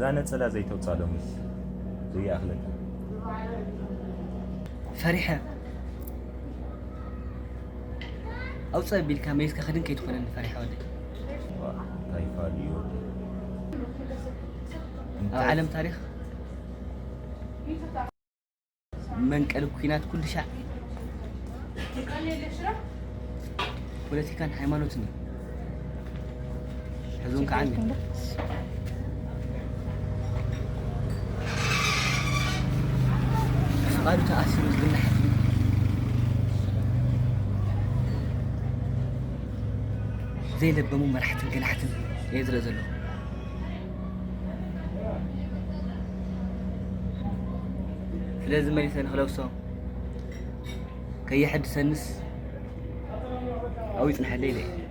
እዛ ነጸላ ዘይተውጻእ ሎምስ ዘይኣኽለካ። ፈሪሐ ኣውፅእ ኣቢልካ መይዝካ ክድን ከይትኾነኒ ፈሪሐ ወደይ። ዋ፣ እንታይ ፋል እዩ ወደይ? ኣብ ዓለም ታሪኽ መንቀሊ ኩናት ኩሉ ሻዕ ፖለቲካን ሃይማኖትን እዩ። ሕዚ እውን ከዓ ኣሎ። ፍቓዱ ተኣሲሩ ዝብላሕ ዘይለበሙ መራሕትን ገናሕትን እየ ዝርኢ ዘለኹ። ስለዚ መሊሰ ንክለብሶ ከየሐድሰንስ ኣብኡ ይጽንሐለይ ኢለ እየ።